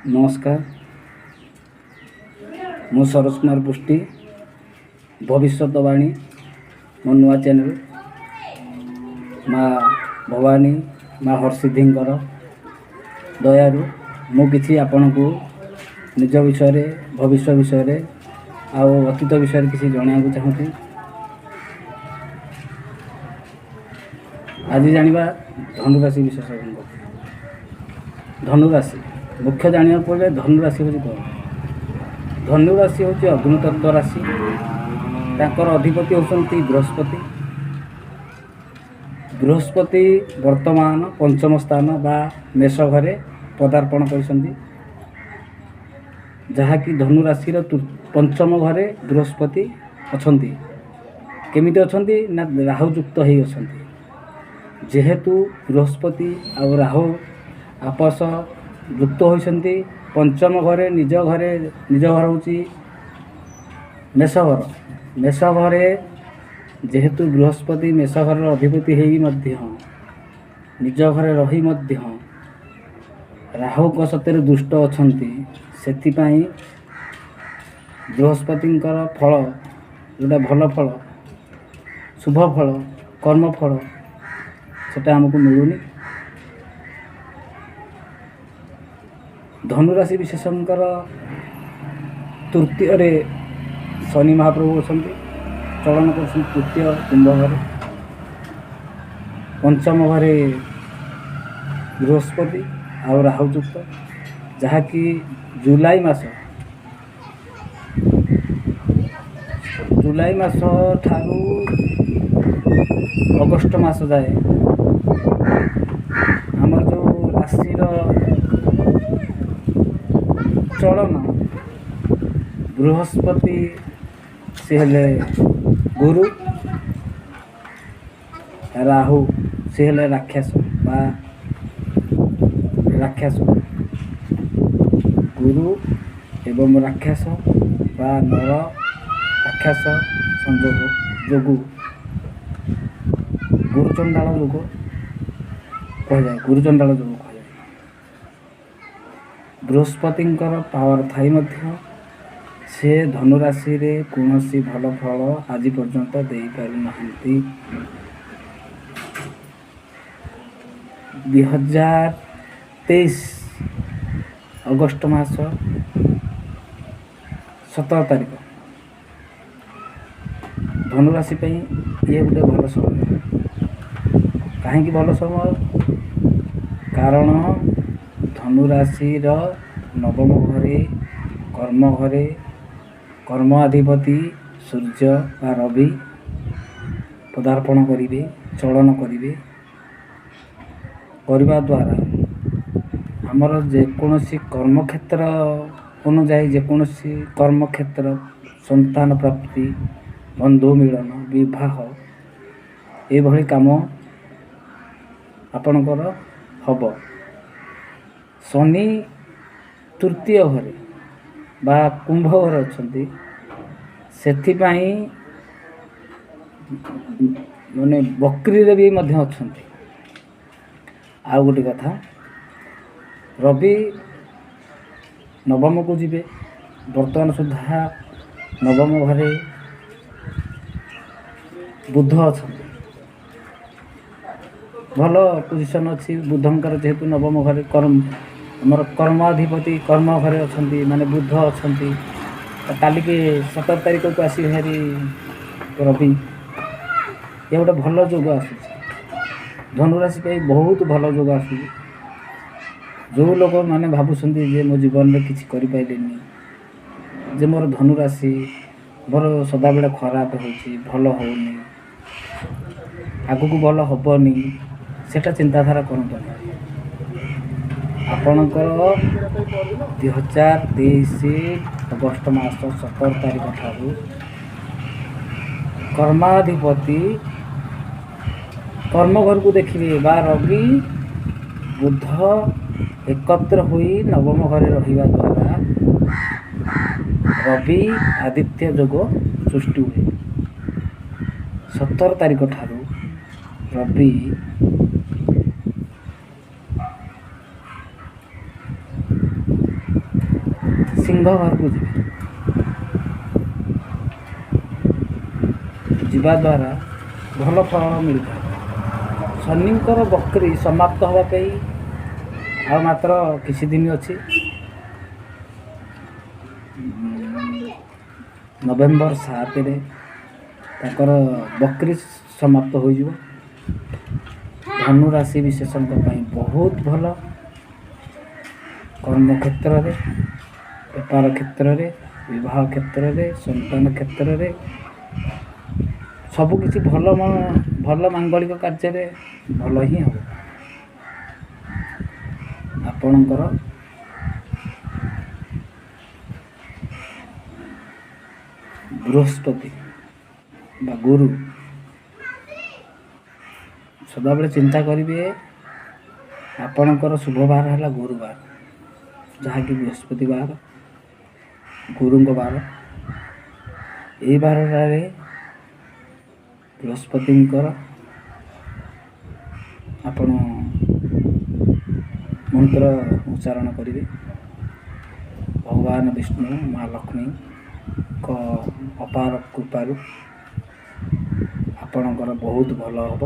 ନମସ୍କାର, ମୁଁ ସରୋଜ କୁମାର ପୃଷ୍ଟି। ଭବିଷ୍ୟତବାଣୀ ମୋ ନୂଆ ଚ୍ୟାନେଲ୍। ମା ଭବାନୀ, ମା ହରସିଦ୍ଧିଙ୍କର ଦୟାରୁ ମୁଁ କିଛି ଆପଣଙ୍କୁ ନିଜ ବିଷୟରେ, ଭବିଷ୍ୟ ବିଷୟରେ ଆଉ ଅତୀତ ବିଷୟରେ କିଛି ଜଣାଇବାକୁ ଚାହୁଁଛି। ଆଜି ଜାଣିବା ଧନୁରାଶି ବିଶେଷଜ୍ଞଙ୍କ। ଧନୁରାଶି ମୁଖ୍ୟ ଜାଣିବାକୁ ପଡ଼ିଲେ ଧନୁରାଶି ହେଉଛି କ'ଣ? ଧନୁରାଶି ହେଉଛି ଅଗ୍ନିତତ୍ତ୍ୱ ରାଶି। ତାଙ୍କର ଅଧିପତି ହେଉଛନ୍ତି ବୃହସ୍ପତି। ବୃହସ୍ପତି ବର୍ତ୍ତମାନ ପଞ୍ଚମ ସ୍ଥାନ ବା ମେଷ ଘରେ ପଦାର୍ପଣ କରିଛନ୍ତି, ଯାହାକି ଧନୁରାଶିର ପଞ୍ଚମ ଘରେ ବୃହସ୍ପତି ଅଛନ୍ତି। କେମିତି ଅଛନ୍ତି ନା ରାହୁଯୁକ୍ତ ହେଇ ଅଛନ୍ତି। ଯେହେତୁ ବୃହସ୍ପତି ଆଉ ରାହୁ ଆପସ ଯୁକ୍ତ ହୋଇଛନ୍ତି ପଞ୍ଚମ ଘରେ, ନିଜ ଘରେ, ନିଜ ଘର ହେଉଛି ମେଷ ଘର। ମେଷ ଘରେ ଯେହେତୁ ବୃହସ୍ପତି ମେଷ ଘରର ଅଧିପତି ହେଇ ମଧ୍ୟ ନିଜ ଘରେ ରହି ମଧ୍ୟ ରାହୁଙ୍କ ସତରେ ଦୁଷ୍ଟ ଅଛନ୍ତି, ସେଥିପାଇଁ ବୃହସ୍ପତିଙ୍କର ଫଳ ଯେଉଁଟା ଭଲ ଫଳ, ଶୁଭ ଫଳ, କର୍ମଫଳ, ସେଟା ଆମକୁ ମିଳୁନି। ଧନୁରାଶି ବିଶେଷଙ୍କର ତୃତୀୟରେ ଶନି ମହାପ୍ରଭୁ ଅଛନ୍ତି, ଚଳନ କରୁଛନ୍ତି ତୃତୀୟ କୁମ୍ଭ ଘରେ। ପଞ୍ଚମ ଘରେ ବୃହସ୍ପତି ଆଉ ରାହୁଯୁକ୍ତ, ଯାହାକି ଜୁଲାଇ ମାସ ଠାରୁ ଅଗଷ୍ଟ ମାସ ଯାଏ ଆମର ଯେଉଁ ରାଶିର ଚଳନ, ବୃହସ୍ପତି ସେ ହେଲେ ଗୁରୁ, ରାହୁ ସେ ହେଲେ ରାକ୍ଷସ ବା ରାକ୍ଷସ। ଗୁରୁ ଏବଂ ରାକ୍ଷସ ବା ନର ରାକ୍ଷସ ସଂଯୋଗ ଯୋଗୁଁ ଗୁରୁଚଣ୍ଡାଳ ଯୋଗ କୁହାଯାଏ। ଗୁରୁଚଣ୍ଡାଳ ଯୋଗ କୁହାଯାଏ। ବୃହସ୍ପତିଙ୍କର ପାୱାର ଥାଇ ମଧ୍ୟ ସେ ଧନୁରାଶିରେ କୌଣସି ଭଲ ଫଳ ଆଜି ପର୍ଯ୍ୟନ୍ତ ଦେଇପାରୁନାହାନ୍ତି। 2023 ଅଗଷ୍ଟ ମାସ 17 ତାରିଖ ଧନୁରାଶି ପାଇଁ ଇଏ ଗୋଟେ ଭଲ ସମୟ। କାହିଁକି ଭଲ ସମୟ? କାରଣ ଧନୁରାଶିର ନବମ ଘରେ, କର୍ମ ଘରେ କର୍ମାଧିପତି ସୂର୍ଯ୍ୟ ବା ରବି ପଦାର୍ପଣ କରିବେ, ଚଳନ କରିବେ। କରିବା ଦ୍ୱାରା ଆମର ଯେକୌଣସି କର୍ମକ୍ଷେତ୍ର ଅନୁଯାୟୀ, ଯେକୌଣସି କର୍ମକ୍ଷେତ୍ର, ସନ୍ତାନ ପ୍ରାପ୍ତି, ବନ୍ଧୁ ମିଳନ, ବିବାହ, ଏଭଳି କାମ ଆପଣଙ୍କର ହେବ। ଶନି ତୃତୀୟ ଘରେ ବା କୁମ୍ଭ ଘରେ ଅଛନ୍ତି, ସେଥିପାଇଁ ମାନେ ବକ୍ରିରେ ବି ମଧ୍ୟ ଅଛନ୍ତି। ଆଉ ଗୋଟେ କଥା, ରବି ନବମକୁ ଯିବେ। ବର୍ତ୍ତମାନ ସୁଦ୍ଧା ନବମ ଘରେ ବୁଧ ଅଛନ୍ତି, ଭଲ ପୋଜିସନ୍ ଅଛି ବୁଧଙ୍କର। ଯେହେତୁ ନବମ ଘରେ କର୍ମ, ଆମର କର୍ମାଧିପତି କର୍ମ ଘରେ ଅଛନ୍ତି, ମାନେ ବୁଧ ଅଛନ୍ତି। କାଲିକି 17 ତାରିଖକୁ ଆସିବେ ଭାରି ରବି। ଇଏ ଗୋଟେ ଭଲ ଯୋଗ ଆସୁଛି ଧନୁରାଶି ପାଇଁ, ବହୁତ ଭଲ ଯୋଗ ଆସୁଛି। ଯେଉଁ ଲୋକମାନେ ଭାବୁଛନ୍ତି ଯେ ମୋ ଜୀବନରେ କିଛି କରିପାରିଲିନି, ଯେ ମୋର ଧନୁରାଶି ମୋର ସଦାବେଳେ ଖରାପ ହେଉଛି, ଭଲ ହେଉନି, ଆଗକୁ ଭଲ ହେବନି, ସେଇଟା ଚିନ୍ତାଧାରା କରନ୍ତୁ ନାହିଁ। ଆପଣଙ୍କର 2023 ଅଗଷ୍ଟ ମାସ 17 ତାରିଖ ଠାରୁ କର୍ମାଧିପତି କର୍ମ ଘରକୁ ଦେଖିବେ ବା ରବି ବୁଧ ଏକତ୍ର ହୋଇ ନବମ ଘରେ ରହିବା ଦ୍ୱାରା ରବି ଆଦିତ୍ୟ ଯୋଗ ସୃଷ୍ଟି ହୁଏ। 17 ତାରିଖ ଠାରୁ ରବି ସିଂହ ଘରକୁ ଯିବେ। ଯିବା ଦ୍ୱାରା ଭଲ ଫଳ ମିଳିଥାଏ। ଶନିଙ୍କର ବକ୍ରି ସମାପ୍ତ ହେବା ପାଇଁ ଆଉ ମାତ୍ର କିଛି ଦିନ ଅଛି। ନଭେମ୍ବର 7ରେ ତାଙ୍କର ବକ୍ରି ସମାପ୍ତ ହୋଇଯିବ। ଧନୁ ରାଶି ବିଶେଷଙ୍କ ପାଇଁ ବହୁତ ଭଲ। କର୍ମକ୍ଷେତ୍ରରେ, ବେପାର କ୍ଷେତ୍ରରେ, ବିବାହ କ୍ଷେତ୍ରରେ, ସନ୍ତାନ କ୍ଷେତ୍ରରେ ସବୁକିଛି ଭଲ, ଭଲ ମାଙ୍ଗଳିକ କାର୍ଯ୍ୟରେ ଭଲ ହିଁ ହେବ। ଆପଣଙ୍କର ବୃହସ୍ପତି ବା ଗୁରୁ ସଦାବେଳେ ଚିନ୍ତା କରିବେ, ଆପଣଙ୍କର ଶୁଭ ବାର ହେଲା ଗୁରୁବାର, ଯାହାକି ବୃହସ୍ପତିବାର, ଗୁରୁଙ୍କ ବାର। ଏଇ ବାରଟାରେ ବୃହସ୍ପତିଙ୍କର ଆପଣ ମନ୍ତ୍ର ଉଚ୍ଚାରଣ କରିବେ। ଭଗବାନ ବିଷ୍ଣୁ, ମା ଲକ୍ଷ୍ମୀଙ୍କ ଅପାର କୃପାରୁ ଆପଣଙ୍କର ବହୁତ ଭଲ ହେବ।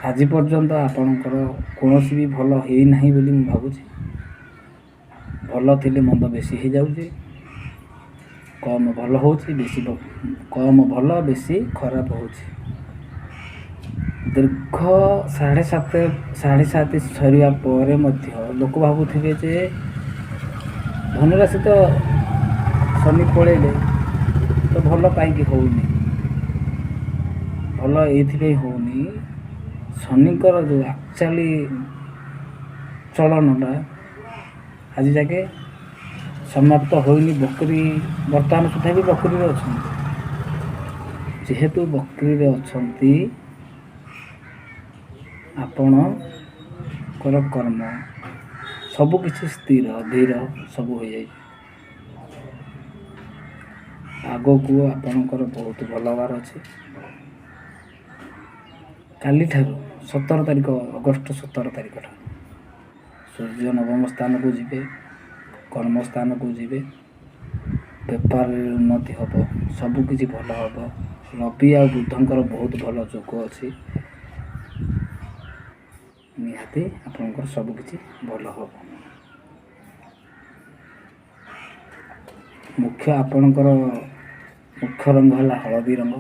ଆଜି ପର୍ଯ୍ୟନ୍ତ ଆପଣଙ୍କର କୌଣସି ବି ଭଲ ହେଇନାହିଁ ବୋଲି ମୁଁ ଭାବୁଛି। ଭଲ ଥିଲେ ମନ୍ଦ ବେଶୀ ହେଇଯାଉଛି, କମ୍ ଭଲ ହେଉଛି, ବେଶୀ କମ୍ ଭଲ, ବେଶୀ ଖରାପ ହେଉଛି। ଦୀର୍ଘ 7.5 ସରିବା ପରେ ମଧ୍ୟ ଲୋକ ଭାବୁଥିବେ ଯେ ଧନୁରାଶି ତ ଶନି ପଳେଇଲେ ତ ଭଲ କାହିଁକି ହେଉନି? ଭଲ ଏଇଥିପାଇଁ ହେଉନି, ଶନିଙ୍କର ଯେଉଁ ଆକ୍ଚୁଆଲି ଚଳନଟା ଆଜି ଯାକେ ସମାପ୍ତ ହୋଇନି। ବକ୍ରି ବର୍ତ୍ତମାନ ସୁଦ୍ଧା ବି ବକ୍ରିରେ ଅଛନ୍ତି। ଯେହେତୁ ବକ୍ରିରେ ଅଛନ୍ତି, ଆପଣଙ୍କର କର୍ମ ସବୁକିଛି ସ୍ଥିର ଧୀର ସବୁ ହୋଇଯାଇଛି। ଆଗକୁ ଆପଣଙ୍କର ବହୁତ ଭଲ ହେବାର ଅଛି। କାଲିଠାରୁ 17 ତାରିଖ, ଅଗଷ୍ଟ 17 ତାରିଖ ଠାରୁ ସୂର୍ଯ୍ୟ ନବମ ସ୍ଥାନକୁ ଯିବେ, କର୍ମସ୍ଥାନକୁ ଯିବେ, ବେପାରରେ ଉନ୍ନତି ହେବ, ସବୁକିଛି ଭଲ ହେବ। ରବି ଆଉ ବୁଧଙ୍କର ବହୁତ ଭଲ ଯୋଗ ଅଛି। ନିହାତି ଆପଣଙ୍କର ସବୁକିଛି ଭଲ ହେବ। ମୁଖ୍ୟ ଆପଣଙ୍କର ମୁଖ୍ୟ ରଙ୍ଗ ହେଲା ହଳଦୀ ରଙ୍ଗ।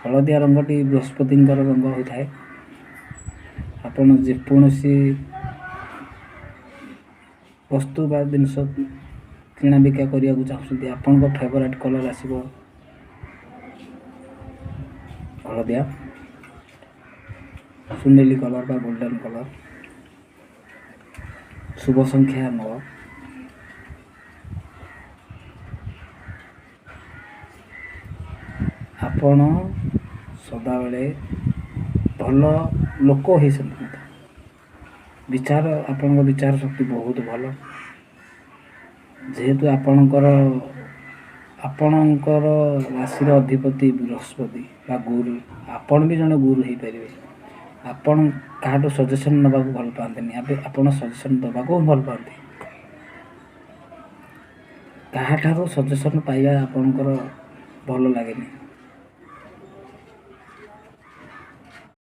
ହଳଦିଆ ରଙ୍ଗଟି ବୃହସ୍ପତିଙ୍କର ରଙ୍ଗ ହୋଇଥାଏ। ଆପଣ ଯେକୌଣସି ବସ୍ତୁ ବା ଜିନିଷ କିଣା ବିକା କରିବାକୁ ଚାହୁଁଛନ୍ତି, ଆପଣଙ୍କ ଫେଭରାଇଟ୍ କଲର୍ ଆସିବ ହଳଦିଆ, ସୁନେଲି କଲର୍ ବା ଗୋଲ୍ଡେନ୍ କଲର୍। ଶୁଭ ସଂଖ୍ୟା 9। ଆପଣ ସଦାବେଳେ ଭଲ ଲୋକ ହେଇଛନ୍ତି ମଧ୍ୟ। ବିଚାର, ଆପଣଙ୍କ ବିଚାର ଶକ୍ତି ବହୁତ ଭଲ। ଯେହେତୁ ଆପଣଙ୍କର ରାଶିର ଅଧିପତି ବୃହସ୍ପତି ବା ଗୁରୁ, ଆପଣ ବି ଜଣେ ଗୁରୁ ହେଇପାରିବେ। ଆପଣ କାହାଠୁ ସଜେସନ୍ ନେବାକୁ ଭଲ ପାଆନ୍ତିନି, ଆପଣ ସଜେସନ୍ ଦେବାକୁ ଭଲ ପାଆନ୍ତି। କାହାଠାରୁ ସଜେସନ୍ ପାଇବା ଆପଣଙ୍କର ଭଲ ଲାଗେନି।